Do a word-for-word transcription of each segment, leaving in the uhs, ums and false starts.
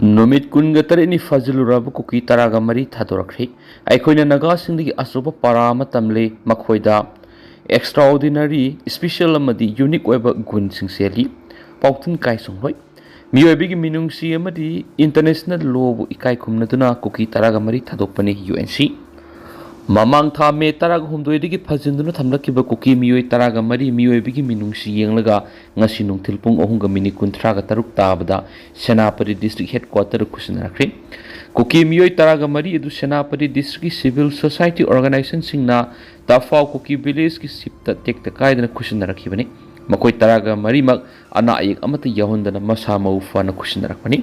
ꯅꯨꯃꯤꯠ ꯀꯨꯟꯒ ꯇꯔꯦꯠꯅꯤ ꯐꯥꯖꯤꯜꯂꯨꯔꯕ ꯀꯨꯀꯤ ꯇꯔꯥꯒ ꯃꯔꯤ ꯊꯥꯗꯣꯔꯛꯈ꯭ꯔꯦ꯫ ꯑꯩꯈꯣꯏꯅ ꯅꯥꯒꯥꯁꯤꯡꯗꯒꯤ ꯑꯆꯧꯕ ꯄꯥꯔꯥ ꯑꯃ ꯇꯝꯂꯦ, ꯃꯈꯣꯏꯗ extraordinary, special ꯑꯃꯗꯤ unique ꯑꯣꯏꯕ ꯒꯨꯟꯁꯤꯡ ꯆꯦꯜꯂꯤ꯫ ꯄꯥꯎꯇꯤꯟ ꯀꯥꯏ ꯆꯣꯡꯂꯣꯏ꯫ ꯃꯤꯑꯣꯏꯕꯒꯤ ꯃꯤꯅꯨꯡꯁꯤ ꯑꯃꯗꯤ international lawꯕꯨ ꯏꯀꯥꯏ ꯈꯨꯝꯅꯗꯨꯅ ꯀꯨꯀꯤ ꯇꯔꯥꯒ ꯃꯔꯤ ꯊꯥꯗꯣꯛꯄꯅꯤ, ꯌꯨ ꯑꯦꯟ ꯁꯤ꯫ ꯃꯃꯥꯡ ꯊꯥ ꯃꯦ ꯇꯔꯥꯒ ꯍꯨꯝꯗꯣꯏꯗꯒꯤ ꯐꯥꯖꯤꯟꯗꯨꯅ ꯊꯝꯂꯛꯈꯤꯕ ꯀꯨꯀꯤ ꯃꯤꯑꯣꯏ ꯇꯔꯥꯒ ꯃꯔꯤ ꯃꯤꯑꯣꯏꯕꯒꯤ ꯃꯤꯅꯨꯡꯁꯤ ꯌꯦꯡꯂꯒ ꯉꯁꯤ ꯅꯨꯡꯊꯤꯜ ꯄꯨꯡ ꯑꯍꯨꯝꯒ ꯃꯤꯅꯤꯠ ꯀꯨꯟꯊ꯭ꯔꯥꯒ ꯇꯔꯨꯛ ꯇꯥꯕꯗ ꯁꯦꯅꯥꯄꯇꯤ district headquarter ꯈꯨꯠꯁꯤꯟꯅꯔꯛꯈ꯭ꯔꯦ꯫ ꯀꯨꯀꯤ ꯃꯤꯑꯣꯏ ꯇꯔꯥꯒ ꯃꯔꯤ ꯑꯗꯨ ꯁꯦꯅꯥꯄꯇꯤ districtꯀꯤ civil society organizationꯁꯤꯡꯅ ꯇꯐꯥꯎ ꯀꯨꯀꯤ villageꯀꯤ ꯁꯤꯞꯇ ꯇꯦꯛꯇ ꯀꯥꯏꯗꯅ ꯈꯨꯠꯁꯤꯟꯅꯔꯛꯈꯤꯕꯅꯤ꯫ ꯃꯈꯣꯏ ꯇꯔꯥꯒ ꯃꯔꯤꯃꯛ ꯑꯅꯥ ꯑꯌꯦꯛ ꯑꯃꯠꯇ ꯌꯥꯎꯍꯟꯗꯅ ꯃꯁꯥ ꯃꯎ ꯐꯅ ꯈꯨꯠꯁꯤꯟꯅꯔꯛꯄꯅꯤ꯫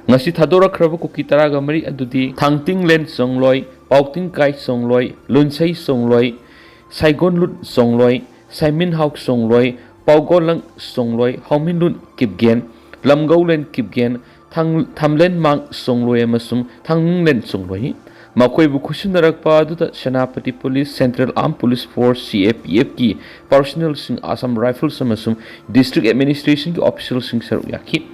ꯉꯁꯤ ꯊꯥꯗꯣꯔꯛꯈ꯭ꯔꯕ ꯀꯨꯀꯤ ꯇꯔꯥꯒ ꯃꯔꯤ ꯑꯗꯨꯗꯤ ꯊꯥꯡꯇꯤꯡꯂꯦꯟ ꯆꯣꯡꯂꯣꯏ, ꯄꯥꯎꯇꯤꯡꯀꯥꯏ ꯆꯣꯡꯂꯣꯏ, ꯂꯨꯟꯁꯩ ꯆꯣꯡꯂꯣꯏ, ꯁꯥꯏꯒꯣꯟꯂꯨꯠ ꯆꯣꯡꯂꯣꯏ, ꯁꯥꯏꯃꯤꯟꯍꯥꯎ ꯆꯣꯡꯂꯣꯏ, ꯄꯥꯎꯒꯣꯂꯪ ꯆꯣꯡꯂꯣꯏ, ꯍꯥꯎꯃꯤꯟꯂꯨꯠ ꯀꯤꯞꯒꯦꯟ, ꯂꯝꯒꯧꯂꯦꯟ ꯀꯤꯞꯒꯦꯟ, ꯊꯥꯡ-, ꯊꯥꯝꯂꯦꯟꯃꯥꯡ ꯆꯣꯡꯂꯣꯏ ꯑꯃꯁꯨꯡ ꯊꯥꯡꯅꯤꯡꯂꯦꯟ ꯆꯣꯡꯂꯣꯏꯅꯤ꯫ ꯃꯈꯣꯏꯕꯨ ꯈꯨꯠꯁꯤꯟꯅꯔꯛꯄ ꯑꯗꯨꯗ Senapati Police, Central Armed Police Force, C A P Fꯀꯤ personnelꯁꯤꯡ, Assam Rifles ꯑꯃꯁꯨꯡ district administrationꯒꯤ officialꯁꯤꯡ ꯁꯔꯨꯛ ꯌꯥꯈꯤ꯫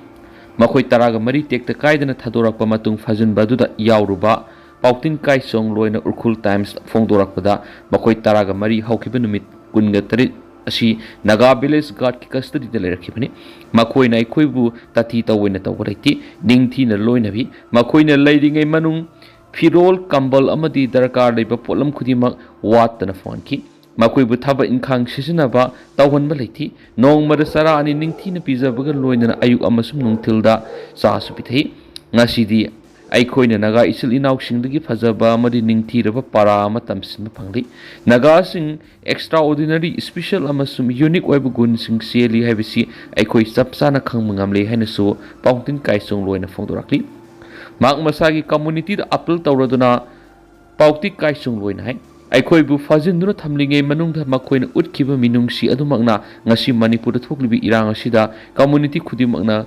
ꯃꯈꯣꯏ ꯇꯔꯥꯒ ꯃꯔꯤ ꯇꯦꯛꯇ ꯀꯥꯏꯗꯅ ꯊꯥꯗꯣꯔꯛꯄ ꯃꯇꯨꯡ ꯐꯥꯖꯤꯟꯕ ꯑꯗꯨꯗ ꯌꯥꯎꯔꯨꯕ ꯄꯥꯎꯇꯤꯟ ꯀꯥꯏ ꯆꯣꯡꯂꯣꯏꯅ ꯎꯈ꯭ꯔꯨꯜ Timesꯇ ꯐꯣꯡꯗꯣꯔꯛꯄꯗ, ꯃꯈꯣꯏ ꯇꯔꯥꯒ ꯃꯔꯤ ꯍꯧꯈꯤꯕ ꯅꯨꯃꯤꯠ ꯀꯨꯟꯒ ꯇꯔꯦꯠ ꯑꯁꯤ ꯅꯥꯒꯥ village guardꯀꯤ custodyꯗ ꯂꯩꯔꯛꯈꯤꯕꯅꯤ꯫ ꯃꯈꯣꯏꯅ ꯑꯩꯈꯣꯏꯕꯨ ꯇꯥꯊꯤ ꯇꯧꯑꯣꯏꯅ ꯇꯧꯕ ꯂꯩꯇꯦ, ꯅꯤꯡꯊꯤꯅ ꯂꯣꯏꯅꯕꯤ꯫ ꯃꯈꯣꯏꯅ ꯂꯩꯔꯤꯉꯩ ꯃꯅꯨꯡ ꯐꯤꯔꯣꯜ, ꯀꯝꯕꯜ ꯑꯃꯗꯤ ꯗꯔꯀꯥꯔ ꯂꯩꯕ ꯄꯣꯠꯂꯝ ꯈꯨꯗꯤꯡꯃꯛ ꯋꯥꯠꯇꯅ ꯐꯪꯍꯟꯈꯤ꯫ ꯃꯈꯣꯏꯕꯨ ꯊꯕꯛ ꯏꯪꯈꯥꯡ ꯁꯤꯖꯤꯟꯅꯕ ꯇꯧꯍꯟꯕ ꯂꯩꯇꯦ꯫ ꯅꯣꯡꯃꯗ ꯆꯔꯥ ꯑꯅꯤ ꯅꯤꯡꯊꯤꯅ ꯄꯤꯖꯕꯒ ꯂꯣꯏꯅꯅ ꯑꯌꯨꯛ ꯑꯃꯁꯨꯡ ꯅꯨꯡꯊꯤꯜꯗ ꯆꯥꯁꯨ ꯄꯤꯊꯛꯏ꯫ ꯉꯁꯤꯗꯤ ꯑꯩꯈꯣꯏꯅ ꯅꯥꯒꯥ ꯏꯆꯤꯜ ꯏꯅꯥꯎꯁꯤꯡꯗꯒꯤ ꯐꯖꯕ ꯑꯃꯗꯤ ꯅꯤꯡꯊꯤꯔꯕ ꯄꯥꯔꯥ ꯑꯃ ꯇꯝꯁꯤꯟꯕ ꯐꯪꯂꯤ꯫ ꯅꯥꯒꯥꯁꯤꯡ extraordinary, special ꯑꯃꯁꯨꯡ unique ꯑꯣꯏꯕ ꯒꯨꯟꯁꯤꯡ ꯆꯦꯜꯂꯤ ꯍꯥꯏꯕꯁꯤ ꯑꯩꯈꯣꯏ ꯆꯞ ꯆꯥꯅ ꯈꯪꯕ ꯉꯝꯂꯦ ꯍꯥꯏꯅꯁꯨ ꯄꯥꯎꯇꯤꯟ ꯀꯥꯏ ꯆꯣꯡꯂꯣꯏꯅ ꯐꯣꯡꯗꯣꯔꯛꯂꯤ꯫ ꯃꯍꯥꯛ ꯃꯁꯥꯒꯤ communityꯗ appeal ꯇꯧꯔꯗꯨꯅ ꯄꯥꯎꯇꯤꯟ ꯀꯥꯏ ꯆꯣꯡꯂꯣꯏꯅ ꯍꯥꯏ, ꯑꯩꯈꯣꯏꯕꯨ ꯐꯥꯖꯤꯟꯗꯨꯅ ꯊꯝꯂꯤꯉꯩ ꯃꯅꯨꯡꯗ ꯃꯈꯣꯏꯅ ꯎꯠꯈꯤꯕ ꯃꯤꯅꯨꯡꯁꯤ ꯑꯗꯨꯃꯛꯅ ꯉꯁꯤ ꯃꯅꯤꯄꯨꯔꯗ ꯊꯣꯛꯂꯤꯕ ꯏꯔꯥꯡ ꯑꯁꯤꯗ community ꯈꯨꯗꯤꯡꯃꯛꯅ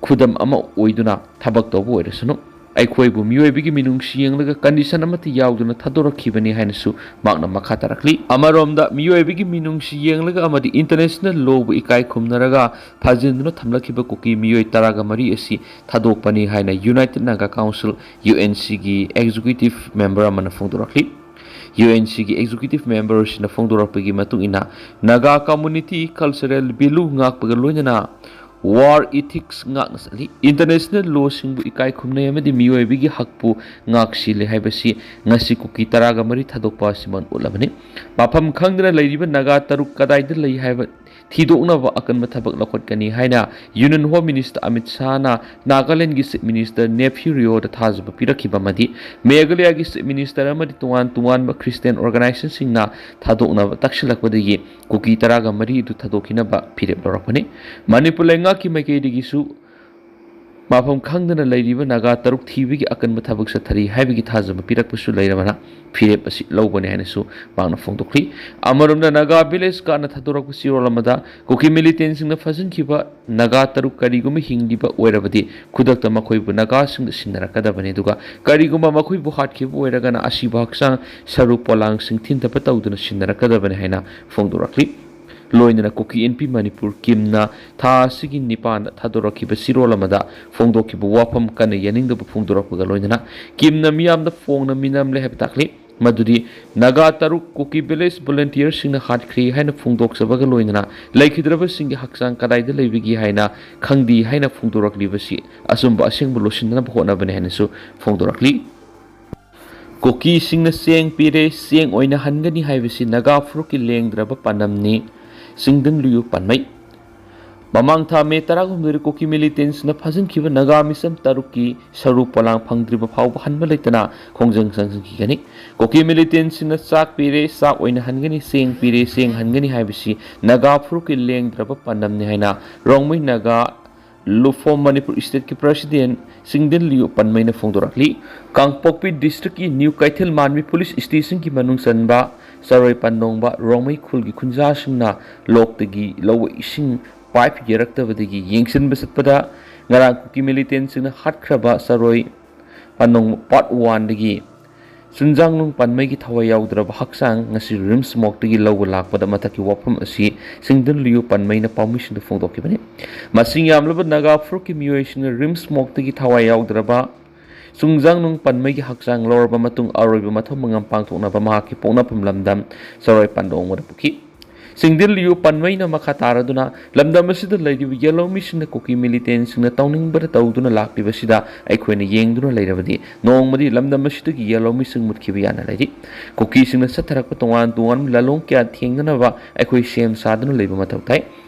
ꯈꯨꯗꯝ ꯑꯃ ꯑꯣꯏꯗꯨꯅ ꯊꯕꯛ ꯇꯧꯕ ꯑꯣꯏꯔꯁꯅꯨ꯫ ꯑꯩꯈꯣꯏꯕꯨ ꯃꯤꯑꯣꯏꯕꯒꯤ ꯃꯤꯅꯨꯡꯁꯤ ꯌꯦꯡꯂꯒ condition ꯑꯃꯠꯇ ꯌꯥꯎꯗꯅ ꯊꯥꯗꯣꯔꯛꯈꯤꯕꯅꯤ ꯍꯥꯏꯅꯁꯨ ꯃꯍꯥꯛꯅ ꯃꯈꯥ ꯇꯥꯔꯛꯂꯤ꯫ ꯑꯃꯔꯣꯝꯗ ꯃꯤꯑꯣꯏꯕꯒꯤ ꯃꯤꯅꯨꯡꯁꯤ ꯌꯦꯡꯂꯒ ꯑꯃꯗꯤ international lawꯕꯨ ꯏꯀꯥꯏ ꯈꯨꯝꯅꯔꯒ ꯐꯥꯖꯤꯟꯗꯨꯅ ꯊꯝꯂꯛꯈꯤꯕ ꯀꯨꯀꯤ ꯃꯤꯑꯣꯏ ꯇꯔꯥꯒ ꯃꯔꯤ ꯑꯁꯤ ꯊꯥꯗꯣꯛꯄꯅꯤ ꯍꯥꯏꯅ United Naga Council, UNCꯒꯤ executive member ꯑꯃꯅ ꯐꯣꯡꯗꯣꯔꯛꯂꯤ꯫ UNCꯒꯤ executive member ꯑꯁꯤꯅ ꯐꯣꯡꯗꯣꯔꯛꯄꯒꯤ ꯃꯇꯨꯡ ꯏꯟꯅ, Naga community cultural value ꯉꯥꯛꯄꯒ ꯂꯣꯏꯅꯅ war ethics ꯉꯥꯛꯅ ꯆꯠꯂꯤ꯫ International lawꯁꯤꯡꯕꯨ ꯏꯀꯥꯏ ꯈꯨꯝꯅꯩ ꯑꯃꯗꯤ ꯃꯤꯑꯣꯏꯕꯒꯤ ꯍꯛꯄꯨ ꯉꯥꯛ ꯁꯦꯜꯂꯤ ꯍꯥꯏꯕꯁꯤ ꯉꯁꯤ ꯀꯨꯀꯤ ꯇꯔꯥꯒ ꯃꯔꯤ ꯊꯥꯗꯣꯛꯄ ꯑꯁꯤꯃꯛ ꯎꯠꯂꯕꯅꯤ꯫ ꯃꯐꯝ ꯈꯪꯗꯅ ꯂꯩꯔꯤꯕ ꯅꯥꯒꯥ ꯇꯔꯨꯛ ꯀꯗꯥꯏꯗ ꯂꯩ ꯍꯥꯏꯕ ꯊꯤꯗꯣꯛꯅꯕ ꯑꯀꯟꯕ ꯊꯕꯛ ꯂꯧꯈꯠꯀꯅꯤ ꯍꯥꯏꯅ Union Home Minister ꯑꯃꯤꯠ ꯁꯥꯍꯅ ꯅꯥꯒꯥꯂꯦꯟꯗꯒꯤ Chief Minister ꯅꯦꯐ꯭ꯌꯨ ꯔꯤꯑꯣꯗ ꯊꯥꯖꯕ ꯄꯤꯔꯛꯈꯤꯕ ꯑꯃꯗꯤ ꯃꯦꯘꯥꯂꯌꯥꯒꯤ Chief Minister ꯑꯃꯗꯤ ꯇꯣꯉꯥꯟ ꯇꯣꯉꯥꯟꯕ Christian organizationꯁꯤꯡꯅ ꯊꯥꯗꯣꯛꯅꯕ ꯇꯛꯁꯤꯜꯂꯛꯄꯗꯒꯤ ꯀꯨꯀꯤ ꯇꯔꯥꯒ ꯃꯔꯤ ꯑꯗꯨ ꯊꯥꯗꯣꯛꯈꯤꯅꯕ ꯐꯤꯔꯦꯞ ꯂꯧꯔꯛꯄꯅꯤ꯫ ꯃꯅꯤꯄꯨꯔ ꯂꯩꯉꯥꯛꯀꯤ ꯃꯥꯏꯀꯩꯗꯒꯤꯁꯨ ꯃꯐꯝ ꯈꯪꯗꯅ ꯂꯩꯔꯤꯕ ꯅꯥꯒꯥ ꯇꯔꯨꯛ ꯊꯤꯕꯒꯤ ꯑꯀꯟꯕ ꯊꯕꯛ ꯆꯠꯊꯔꯤ ꯍꯥꯏꯕꯒꯤ ꯊꯥꯖꯕ ꯄꯤꯔꯛꯄꯁꯨ ꯂꯩꯔꯕꯅ ꯐꯤꯔꯦꯞ ꯑꯁꯤ ꯂꯧꯕꯅꯤ ꯍꯥꯏꯅꯁꯨ ꯃꯍꯥꯛꯅ ꯐꯣꯡꯗꯣꯛꯈꯤ꯫ ꯑꯃꯔꯣꯝꯗ ꯅꯥꯒꯥ village guardꯅ ꯊꯥꯗꯣꯔꯛꯄ ꯆꯦꯔꯣꯜ ꯑꯃꯗ ꯀꯨꯀꯤ militantꯁꯤꯡꯅ ꯐꯥꯖꯤꯟꯈꯤꯕ ꯅꯥꯒꯥ ꯇꯔꯨꯛ ꯀꯔꯤꯒꯨꯝꯕ ꯍꯤꯡꯂꯤꯕ ꯑꯣꯏꯔꯕꯗꯤ ꯈꯨꯗꯛꯇ ꯃꯈꯣꯏꯕꯨ ꯅꯥꯒꯥꯁꯤꯡꯗ ꯁꯤꯟꯅꯔꯛꯀꯗꯕꯅꯤ, ꯑꯗꯨꯒ ꯀꯔꯤꯒꯨꯝꯕ ꯃꯈꯣꯏꯕꯨ ꯍꯥꯠꯈꯤꯕ ꯑꯣꯏꯔꯒꯅ ꯑꯁꯤꯕ ꯍꯛꯆꯥꯡ ꯁꯔꯨ ꯄꯣꯂꯥꯡꯁꯤꯡ ꯊꯤꯟꯊꯕ ꯇꯧꯗꯨꯅ ꯁꯤꯟꯅꯔꯛꯀꯗꯕꯅꯤ ꯍꯥꯏꯅ ꯐꯣꯡꯗꯣꯔꯛꯂꯤ꯫ ꯂꯣꯏꯅꯅ ꯀꯨꯀꯤ ꯏꯟꯄꯤ ꯃꯅꯤꯄꯨꯔ ꯀꯤꯝꯅ ꯊꯥ ꯑꯁꯤꯒꯤ ꯅꯤꯄꯥꯟꯗ ꯊꯥꯗꯣꯔꯛꯈꯤꯕ ꯆꯦꯔꯣꯜ ꯑꯃꯗ ꯐꯣꯡꯗꯣꯛꯈꯤꯕ ꯋꯥꯐꯝ ꯀꯟꯅ ꯌꯥꯅꯤꯡꯗꯕ ꯐꯣꯡꯗꯣꯔꯛꯄꯒ ꯂꯣꯏꯅꯅ ꯀꯤꯝꯅ ꯃꯤꯌꯥꯝꯗ ꯐꯣꯡꯅ ꯃꯤꯅꯝꯂꯦ ꯍꯥꯏꯕ ꯇꯥꯛꯂꯤ꯫ ꯃꯗꯨꯗꯤ ꯅꯥꯒꯥ ꯇꯔꯨꯛ ꯀꯨꯀꯤ village volunteerꯁꯤꯡꯅ ꯍꯥꯠꯈ꯭ꯔꯦ ꯍꯥꯏꯅ ꯐꯣꯡꯗꯣꯛꯆꯕꯒ ꯂꯣꯏꯅꯅ ꯂꯩꯈꯤꯗ꯭ꯔꯕꯁꯤꯡꯒꯤ ꯍꯛꯆꯥꯡ ꯀꯗꯥꯏꯗ ꯂꯩꯕꯒꯦ ꯍꯥꯏꯅ ꯈꯪꯗꯦ ꯍꯥꯏꯅ ꯐꯣꯡꯗꯣꯔꯛꯂꯤꯕꯁꯤ ꯑꯆꯨꯝꯕ ꯑꯁꯦꯡꯕ ꯂꯣꯠꯁꯤꯟꯅꯅꯕ ꯍꯣꯠꯅꯕꯅꯤ ꯍꯥꯏꯅꯁꯨ ꯐꯣꯡꯗꯣꯔꯛꯂꯤ꯫ ꯀꯨꯀꯤꯁꯤꯡꯅ ꯆꯦꯡ ꯄꯤꯔꯦ, ꯆꯦꯡ ꯑꯣꯏꯅ ꯍꯟꯒꯅꯤ ꯍꯥꯏꯕꯁꯤ ꯅꯥꯒꯥ ꯐꯨꯔꯨꯞꯀꯤ ꯂꯦꯡꯗ꯭ꯔꯕ ꯄꯥꯟꯗꯝꯅꯤ, ꯆꯤꯡꯗꯟ ꯂꯨꯌꯨ ꯄꯥꯟꯃꯩ꯫ ꯃꯃꯥꯡ ꯊꯥ ꯃꯦ ꯇꯔꯥꯍꯨꯝꯗꯣꯏꯗ ꯀꯨꯀꯤ militantꯁꯤꯡꯅ ꯐꯥꯖꯤꯟꯈꯤꯕ ꯅꯥꯒꯥ ꯃꯤꯆꯝ ꯇꯔꯨꯛꯀꯤ ꯁꯔꯨ ꯄꯣꯂꯥꯡ ꯐꯪꯗ꯭ꯔꯤꯕ ꯐꯥꯎꯕ ꯍꯟꯕ ꯂꯩꯇꯅ ꯈꯣꯡꯖꯪ ꯆꯪꯁꯤꯟꯈꯤꯒꯅꯤ꯫ ꯀꯨꯀꯤ militantꯁꯤꯡꯅ ꯆꯥꯛ ꯄꯤꯔꯦ, ꯆꯥꯛ ꯑꯣꯏꯅ ꯍꯟꯒꯅꯤ, ꯆꯦꯡ ꯄꯤꯔꯦ, ꯆꯦꯡ ꯍꯟꯒꯅꯤ ꯍꯥꯏꯕꯁꯤ ꯅꯥꯒꯥ ꯐꯨꯔꯨꯞꯀꯤ ꯂꯦꯡꯗ꯭ꯔꯕ ꯄꯥꯟꯗꯝꯅꯤ ꯍꯥꯏꯅ ꯔꯣꯡꯃꯩ ꯅꯥꯒꯥ ꯂꯨꯐꯣꯝ ꯃꯅꯤꯄꯨꯔ stateꯀꯤ president ꯆꯤꯡꯗꯟ ꯂꯤꯌꯨ ꯄꯟꯃꯩꯅ ꯐꯣꯡꯗꯣꯔꯛꯂꯤ꯫ ꯀꯥꯡꯄꯣꯛꯄꯤ districtꯀꯤ ꯅ꯭ꯌꯨ ꯀꯩꯊꯦꯜ ꯃꯥꯟꯕꯤ police stationꯒꯤ ꯃꯅꯨꯡ ꯆꯟꯕ ꯆꯔꯣꯏ ꯄꯟꯗꯣꯡꯕ ꯔꯣꯡꯃꯩ ꯈꯨꯜꯒꯤ ꯈꯨꯟꯖꯥꯁꯤꯡꯅ ꯂꯣꯛꯇꯒꯤ ꯂꯧꯕ ꯏꯁꯤꯡ pipe ꯌꯥꯔꯛꯇꯕꯗꯒꯤ ꯌꯦꯡꯁꯤꯟꯕ ꯆꯠꯄꯗ ꯉꯔꯥꯡ ꯀꯨꯀꯤ militantꯁꯤꯡꯅ ꯍꯥꯠꯈ꯭ꯔꯕ ꯆꯔꯣꯏ ꯑꯅꯧꯕ part one ꯗꯒꯤ ꯆꯨꯡꯖꯥꯡꯅꯨꯡ ꯄꯥꯟꯃꯩꯒꯤ ꯊꯋꯥꯏ ꯌꯥꯎꯗ꯭ꯔꯕ ꯍꯛꯆꯥꯡ ꯉꯁꯤ RIMS morgue ꯇꯒꯤ ꯂꯧꯕ ꯂꯥꯛꯄꯗ ꯃꯊꯛꯀꯤ ꯋꯥꯐꯝ ꯑꯁꯤ ꯆꯤꯡꯗꯤꯜꯂꯤꯌꯨ ꯄꯥꯟꯃꯩꯅ ꯄꯥꯎꯃꯤꯁꯤꯡꯗ ꯐꯣꯡꯗꯣꯛꯈꯤꯕꯅꯤ꯫ ꯃꯁꯤꯡ ꯌꯥꯝꯂꯕ ꯅꯥꯒꯥ ꯐꯨꯔꯨꯞꯀꯤ ꯃꯤꯑꯣꯏꯁꯤꯡꯅ RIMS morgue ꯇꯒꯤ ꯊꯋꯥꯏ ꯌꯥꯎꯗ꯭ꯔꯕ ꯆꯨꯡꯖꯥꯡꯅꯨꯡ ꯄꯥꯟꯃꯩꯒꯤ ꯍꯛꯆꯥꯡ ꯂꯧꯔꯕ ꯃꯇꯨꯡ ꯑꯔꯣꯏꯕ ꯃꯊꯧ ꯃꯉꯝ ꯄꯥꯡꯊꯣꯛꯅꯕ ꯃꯍꯥꯛꯀꯤ ꯄꯣꯛꯅꯐꯝ ꯂꯝꯗꯝ ꯆꯔꯣꯏ ꯄꯥꯟꯗꯣꯡꯕꯗ ꯄꯨꯈꯤ꯫ ꯆꯤꯡꯗꯤꯜꯂꯤꯌꯨ ꯄꯥꯟꯃꯩꯅ ꯃꯈꯥ ꯇꯥꯔꯗꯨꯅ, "ꯂꯝꯗꯝ ꯑꯁꯤꯗ ꯂꯩꯔꯤꯕ ꯌꯦꯜꯍꯧꯃꯤꯁꯤꯡꯅ ꯀꯨꯀꯤ militant ꯁꯤꯡꯅ ꯇꯧꯅꯤꯡꯕꯗ ꯇꯧꯗꯨꯅ ꯂꯥꯛꯂꯤꯕꯁꯤꯗ ꯑꯩꯈꯣꯏꯅ ꯌꯦꯡꯗꯨꯅ ꯂꯩꯔꯕꯗꯤ ꯅꯣꯡꯃꯗꯤ ꯂꯝꯗꯝ ꯑꯁꯤꯗꯒꯤ ꯌꯦꯜꯍꯧꯃꯤꯁꯤꯡ ꯃꯨꯠꯈꯤꯕ ꯌꯥꯅ ꯂꯩꯔꯤ꯫ ꯀꯨꯀꯤꯁꯤꯡꯅ ꯆꯠꯊꯔꯛꯄ ꯇꯣꯉꯥꯟ ꯇꯣꯉꯥꯟꯕ ꯂꯥꯂꯣꯡ ꯀꯌꯥ ꯊꯦꯡꯅꯅꯕ ꯑꯩꯈꯣꯏ ꯁꯦꯝ ꯁꯥꯗꯨꯅ ꯂꯩꯕ ꯃꯊꯧ ꯇꯥꯏ꯫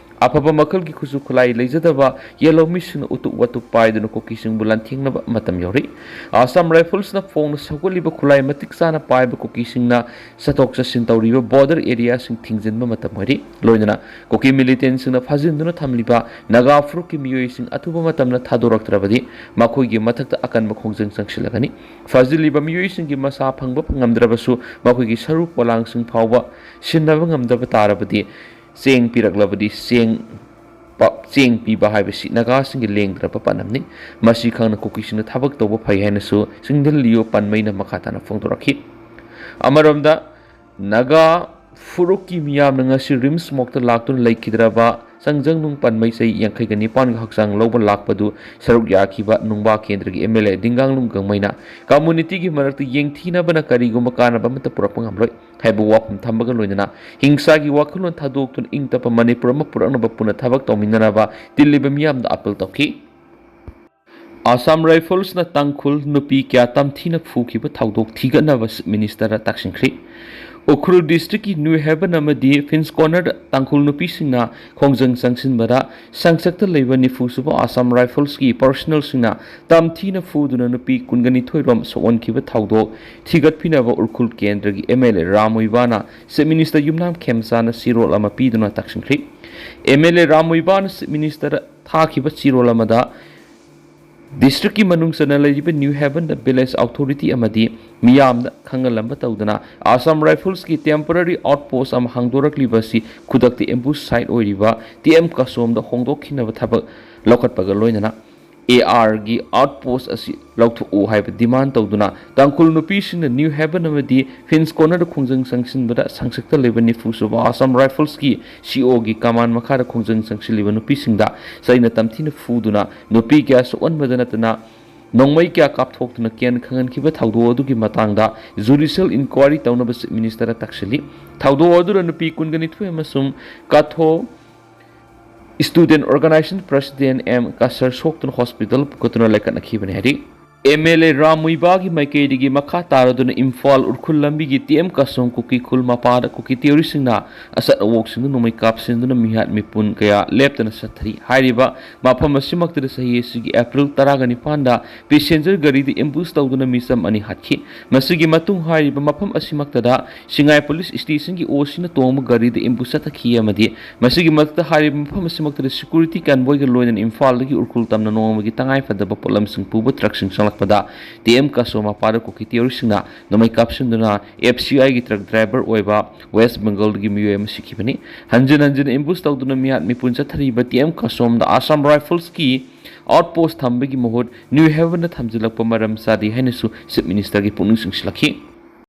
ꯑꯐꯕ ꯃꯈꯜꯒꯤ ꯈꯨꯠꯁꯨ ꯈꯨꯠꯂꯥꯏ ꯂꯩꯖꯗꯕ ꯌꯦꯜꯍꯧꯃꯤꯁꯤꯡꯅ ꯎꯇꯨꯞ ꯋꯥꯇꯨꯞ ꯄꯥꯏꯗꯨꯅ ꯀꯨꯀꯤꯁꯤꯡꯕꯨ ꯂꯥꯟꯊꯦꯡꯅꯕ ꯃꯇꯝ ꯌꯧꯔꯤ꯫ ꯑꯁꯥꯝ ꯔꯥꯏꯐꯜꯁꯅ ꯐꯣꯡꯅ ꯁꯧꯒꯠꯂꯤꯕ ꯈꯨꯠꯂꯥꯏ ꯃꯇꯤꯛ ꯆꯥꯅ ꯄꯥꯏꯕ ꯀꯨꯀꯤꯁꯤꯡꯅ ꯆꯠꯊꯣꯛ ꯆꯠꯁꯤꯟ ꯇꯧꯔꯤꯕ border area ꯁꯤꯡ ꯊꯤꯡꯖꯤꯟꯕ ꯃꯇꯝ ꯑꯣꯏꯔꯤ꯫ ꯂꯣꯏꯅꯅ ꯀꯨꯀꯤ militant ꯁꯤꯡꯅ ꯐꯥꯖꯤꯟꯗꯨꯅ ꯊꯝꯂꯤꯕ ꯅꯥꯒꯥ ꯐꯨꯔꯨꯞꯀꯤ ꯃꯤꯑꯣꯏꯁꯤꯡ ꯑꯊꯨꯕ ꯃꯇꯝꯗ ꯊꯥꯗꯣꯔꯛꯇ꯭ꯔꯕꯗꯤ ꯃꯈꯣꯏꯒꯤ ꯃꯊꯛꯇ ꯑꯀꯟꯕ ꯈꯣꯡꯖꯪ ꯆꯪꯁꯤꯜꯂꯒꯅꯤ꯫ ꯐꯥꯖꯤꯜꯂꯤꯕ ꯃꯤꯑꯣꯏꯁꯤꯡꯒꯤ ꯃꯁꯥ ꯐꯪꯕ ꯉꯝꯗ꯭ꯔꯕꯁꯨ ꯃꯈꯣꯏꯒꯤ ꯁꯔꯨ ꯄꯣꯂꯥꯡꯁꯤꯡ ꯐꯥꯎꯕ ꯁꯤꯟꯅꯕ ꯉꯝꯗꯕ ꯇꯥꯔꯕꯗꯤ ꯆꯦꯡ ꯄꯤꯔꯛꯂꯕꯗꯤ ꯆꯦꯡ ꯄ-, ꯆꯦꯡ ꯄꯤꯕ ꯍꯥꯏꯕꯁꯤ ꯅꯥꯒꯥꯁꯤꯡꯒꯤ ꯂꯦꯡꯗ꯭ꯔꯕ ꯄꯥꯟꯗꯝꯅꯤ꯫ ꯃꯁꯤ ꯈꯪꯅ ꯀꯨꯀꯤꯁꯤꯡꯅ ꯊꯕꯛ ꯇꯧꯕ ꯐꯩ ꯍꯥꯏꯅꯁꯨ ꯆꯤꯡꯗꯤꯜꯂꯤꯌꯨ ꯄꯥꯟꯃꯩꯅ ꯃꯈꯥ ꯇꯥꯅ ꯐꯣꯡꯗꯣꯔꯛꯈꯤ꯫ ꯑꯃꯔꯣꯝꯗ, ꯅꯥꯒꯥ ꯐꯨꯔꯨꯞꯀꯤ ꯃꯤꯌꯥꯝꯅ ꯉꯁꯤ RIMS morgue ꯇ ꯂꯥꯛꯇꯨꯅ ꯂꯩꯈꯤꯗ꯭ꯔꯕ ꯆꯪꯖꯪꯅꯨꯡ ꯄꯥꯟꯃꯩ ꯆꯍꯤ ꯌꯥꯡꯈꯩꯒ ꯅꯤꯄꯥꯟꯒꯤ ꯍꯛꯆꯥꯡ ꯂꯧꯕ ꯂꯥꯛꯄꯗꯨ ꯁꯔꯨꯛ ꯌꯥꯈꯤꯕ ꯅꯨꯡꯕꯥ ꯀꯦꯟꯗ꯭ꯔꯒꯤ MLA ꯗꯤꯡꯒꯥꯡꯂꯨꯡ ꯒꯥꯡꯃꯩꯅ community ꯒꯤ ꯃꯔꯛꯇ ꯌꯦꯡꯊꯤꯅꯕꯅ ꯀꯔꯤꯒꯨꯝꯕ ꯀꯥꯟꯅꯕ ꯑꯃꯠꯇ ꯄꯨꯔꯛꯄ ꯉꯝꯂꯣꯏ ꯍꯥꯏꯕ ꯋꯥꯐꯝ ꯊꯝꯕꯒ ꯂꯣꯏꯅꯅ ꯍꯤꯡꯁꯥꯒꯤ ꯋꯥꯈꯜꯂꯣꯟ ꯊꯥꯗꯣꯛꯇꯨꯅ ꯏꯪ ꯇꯞꯄ ꯃꯅꯤꯄꯨꯔ ꯑꯃ ꯄꯨꯔꯛꯅꯕ ꯄꯨꯟꯅ ꯊꯕꯛ ꯇꯧꯃꯤꯟꯅꯅꯕ ꯇꯤꯜꯂꯤꯕ ꯃꯤꯌꯥꯝꯗ appeal ꯇꯧꯈꯤ꯫ ꯑꯁꯥꯝ ꯔꯥꯏꯐꯜꯁꯅ ꯇꯥꯡꯈꯨꯜ ꯅꯨꯄꯤ ꯀꯌꯥ ꯇꯝꯊꯤꯅ ꯐꯨꯈꯤꯕ ꯊꯧꯗꯣꯛ ꯊꯤꯒꯠꯅꯕ Chief Minister ꯗ ꯇꯛꯁꯤꯟꯈ꯭ꯔꯤ꯫ ꯎꯈ꯭ꯔꯨꯜ district ꯀꯤ ꯅ꯭ꯌꯨ ꯍꯦꯕꯟ ꯑꯃꯗꯤ ꯐꯤꯟꯁ ꯀꯣꯔꯅꯔꯗ ꯇꯥꯡꯈꯨꯜ ꯅꯨꯄꯤꯁꯤꯡꯅ ꯈꯣꯡꯖꯪ ꯆꯪꯁꯤꯟꯕꯗ ꯁꯪꯆꯠꯇ ꯂꯩꯕ ꯅꯤꯐꯨ ꯁꯨꯕ ꯑꯁꯥꯝ ꯔꯥꯏꯐꯜꯁꯀꯤ personnel ꯁꯤꯡꯅ ꯇꯝꯊꯤꯅ ꯐꯨꯗꯨꯅ ꯅꯨꯄꯤ ꯀꯨꯟꯒ ꯅꯤꯊꯣꯏ ꯔꯣꯝ ꯁꯣꯛꯍꯟꯈꯤꯕ ꯊꯧꯗꯣꯛ ꯊꯤꯒꯠꯄꯤꯅꯕ ꯎꯈ꯭ꯔꯨꯜ ꯀꯦꯟꯗ꯭ꯔꯒꯤ MLA ꯔꯥꯝ ꯃꯨꯏꯕꯥꯅ Chief Minister ꯌꯨꯝꯅꯥꯝ ꯈꯦꯝꯆꯥꯟꯗ ꯆꯦꯔꯣꯜ ꯑꯃ ꯄꯤꯗꯨꯅ ꯇꯛꯁꯤꯟꯈ꯭ꯔꯤ꯫ MLA ꯔꯥꯝ ꯃꯨꯏꯕꯥꯅ Chief Minister ꯊꯥꯈꯤꯕ ꯆꯦꯔꯣꯜ ꯑꯃꯗ district ꯀꯤ ꯃꯅꯨꯡ ꯆꯟꯅ ꯂꯩꯔꯤꯕ ꯅ꯭ꯌꯨ ꯍꯦꯕꯟꯗ village authority ꯑꯃꯗꯤ ꯃꯤꯌꯥꯝꯗ ꯈꯪꯍꯜꯂꯝꯕ ꯇꯧꯗꯅ ꯑꯁꯥꯝ ꯔꯥꯏꯐꯜꯁꯀꯤ temporary outpost ꯑꯃ ꯍꯥꯡꯗꯣꯔꯛꯂꯤꯕ ꯑꯁꯤ ꯈꯨꯗꯛꯇ ambush site ꯑꯣꯏꯔꯤꯕ ꯇꯤ ꯑꯦꯝ ꯀꯁꯣꯝꯗ ꯍꯣꯡꯗꯣꯛꯈꯤꯅꯕ ꯊꯕꯛ ꯂꯧꯈꯠꯄꯒ ꯂꯣꯏꯅꯅ ꯑꯦ ꯑꯥꯔꯒꯤ ꯑꯥꯎꯠ ꯄꯣꯁ ꯑꯁꯤ ꯂꯧꯊꯣꯛꯎ ꯍꯥꯏꯕ ꯗꯤꯃꯥꯟ ꯇꯧꯗꯨꯅ ꯇꯥꯡꯈꯨꯜ ꯅꯨꯄꯤꯁꯤꯡꯅ ꯅ꯭ꯌꯨ ꯍꯦꯕꯟ ꯑꯃꯗꯤ ꯐꯤꯟꯁ ꯀꯣꯔꯅꯔꯗ ꯈꯣꯡꯖꯪ ꯆꯪꯁꯤꯟꯕꯗ ꯁꯪꯁꯛꯇ ꯂꯩꯕ ꯅꯤꯐꯨ ꯁꯨꯕ ꯑꯁꯥꯝ ꯔꯥꯏꯐꯜꯁꯀꯤ ꯁꯤ ꯑꯣꯒꯤ ꯀꯃꯥꯟ ꯃꯈꯥꯗ ꯈꯣꯡꯖꯪ ꯆꯪꯁꯤꯜꯂꯤꯕ ꯅꯨꯄꯤꯁꯤꯡꯗ ꯆꯩꯅ ꯇꯝꯊꯤꯅ ꯐꯨꯗꯨꯅ ꯅꯨꯄꯤ ꯀꯌꯥ ꯁꯣꯛꯍꯟꯕꯗ ꯅꯠꯇꯅ ꯅꯣꯡꯃꯩ ꯀꯌꯥ ꯀꯥꯞꯊꯣꯛꯇꯨꯅ ꯀꯦꯟ ꯈꯪꯍꯟꯈꯤꯕ ꯊꯧꯗꯣꯛ ꯑꯗꯨꯒꯤ ꯃꯇꯥꯡꯗ ꯖꯨꯗꯤꯁꯤꯌꯦꯜ ꯏꯟꯀ꯭ꯋꯥꯏꯔꯤ ꯇꯧꯅꯕ ꯆꯤꯐ ꯃꯤꯅꯤꯁꯇꯔꯗ ꯇꯛꯁꯤꯜꯂꯤ꯫ ꯊꯧꯗꯣꯛ ꯑꯗꯨꯗ ꯅꯨꯄꯤ ꯀꯨꯟꯒ ꯅꯤꯊꯣꯏ ꯑꯃꯁꯨꯡ Katho student organisation president M Kasar ꯁꯣꯛꯇꯨꯅ ꯍꯣꯁꯄꯤꯇꯥꯜ ꯄꯨꯈꯠꯇꯨꯅ ꯂꯩꯈꯠꯅꯈꯤꯕꯅꯤ ꯍꯥꯏꯔꯤ꯫ ꯑꯦꯝ ꯑꯦꯜ ꯑꯦ ꯔꯥꯝ ꯃꯨꯏꯕꯥꯒꯤ ꯃꯥꯏꯀꯩꯗꯒꯤ ꯃꯈꯥ ꯇꯥꯔꯗꯨꯅ ꯏꯝꯐꯥꯜ ꯎꯔꯈꯨꯜ ꯂꯝꯕꯤꯒꯤ ꯇꯤ ꯑꯦꯝ ꯀꯥꯁꯣꯡ ꯀꯨꯀꯤ ꯈꯨꯜ ꯃꯄꯥꯗ ꯀꯨꯀꯤ ꯇꯦꯔꯣꯔꯤꯁꯁꯤꯡꯅ ꯑꯆꯠ ꯑꯋꯣꯛꯁꯤꯡꯗ ꯅꯣꯡꯃꯩ ꯀꯥꯞꯁꯤꯟꯗꯨꯅ ꯃꯤꯍꯥꯠ ꯃꯤꯄꯨꯟ ꯀꯌꯥ ꯂꯦꯞꯇꯅ ꯆꯠꯊꯔꯤ꯫ ꯍꯥꯏꯔꯤꯕ ꯃꯐꯝ ꯑꯁꯤꯃꯛꯇꯗ ꯆꯍꯤ ꯑꯁꯤꯒꯤ ꯑꯦꯄ꯭ꯔꯤꯜ ꯇꯔꯥꯒ ꯅꯤꯄꯥꯟꯗ ꯄꯦꯁꯦꯟꯖꯔ ꯒꯥꯔꯤꯗ ꯑꯦꯝꯕꯨꯁ ꯇꯧꯗꯨꯅ ꯃꯤꯆꯝ ꯑꯅꯤ ꯍꯥꯠꯈꯤ꯫ ꯃꯁꯤꯒꯤ ꯃꯇꯨꯡ ꯍꯥꯏꯔꯤꯕ ꯃꯐꯝ ꯑꯁꯤꯃꯛꯇꯗ ꯁꯤꯡꯉꯥꯏ ꯄꯨꯂꯤꯁ ꯁ꯭ꯇꯦꯁꯟꯒꯤ ꯑꯣ ꯁꯤꯅ ꯇꯣꯡꯕ ꯒꯥꯔꯤꯗ ꯑꯦꯝꯕꯨꯁ ꯆꯠꯊꯈꯤ ꯑꯃꯗꯤ ꯃꯁꯤꯒꯤ ꯃꯊꯛꯇ ꯍꯥꯏꯔꯤꯕ ꯃꯐꯝ ꯑꯁꯤꯃꯛꯇꯗ ꯁꯦꯀ꯭ꯌꯨꯔꯤꯇꯤ ꯀꯟꯚꯣꯏꯒ ꯂꯣꯏꯅꯅ ꯏꯝꯐꯥꯜꯗꯒꯤ ꯎꯔꯈꯨꯜ ꯇꯝꯅ ꯅꯣꯡꯃꯒꯤ ꯇꯉꯥꯏꯐꯗꯕ ꯄꯣꯠꯂꯝꯁꯤꯡ ꯄꯨꯕ ꯇ꯭ꯔꯛꯁꯤꯡ ꯆꯪꯂꯛꯄꯗ ꯇꯤ ꯑꯦꯝ ꯀꯥꯁꯣ ꯃꯄꯥꯗ ꯀꯨꯀꯤ ꯇꯦꯔꯣꯔꯤꯁꯁꯤꯡꯅ ꯅꯣꯡꯃꯩ ꯀꯥꯞꯁꯤꯟꯗꯨꯅ ꯑꯦꯐ ꯁꯤ ꯑꯥꯏꯒꯤ ꯇ꯭ꯔꯛ ꯗ꯭ꯔꯥꯏꯚꯔ ꯑꯣꯏꯕ ꯋꯦꯁ ꯕꯦꯡꯒꯜꯗꯒꯤ ꯃꯤꯑꯣꯏ ꯑꯃ ꯁꯤꯈꯤꯕꯅꯤ꯫ ꯍꯟꯖꯤꯟ ꯍꯟꯖꯤꯟ ꯑꯦꯝꯕꯨꯁ ꯇꯧꯗꯨꯅ ꯃꯤꯍꯥꯠ ꯃꯤꯄꯨꯟ ꯆꯠꯊꯔꯤꯕ ꯇꯤ ꯑꯦꯝ ꯀꯥꯁꯣꯝꯗ ꯑꯁꯥꯝ ꯔꯥꯏꯐꯜꯁꯀꯤ ꯑꯥꯎꯠ ꯄꯣꯁ ꯊꯝꯕꯒꯤ ꯃꯍꯨꯠ ꯅ꯭ꯌꯨ ꯍꯦꯕꯟꯗ ꯊꯝꯖꯤꯜꯂꯛꯄ ꯃꯔꯝ ꯆꯥꯗꯦ ꯍꯥꯏꯅꯁꯨ ꯆꯤꯐ ꯃꯤꯅꯤꯁꯇꯔꯒꯤ ꯄꯨꯛꯅꯤꯡ ꯆꯤꯡꯁꯤꯜꯂꯛꯈꯤ꯫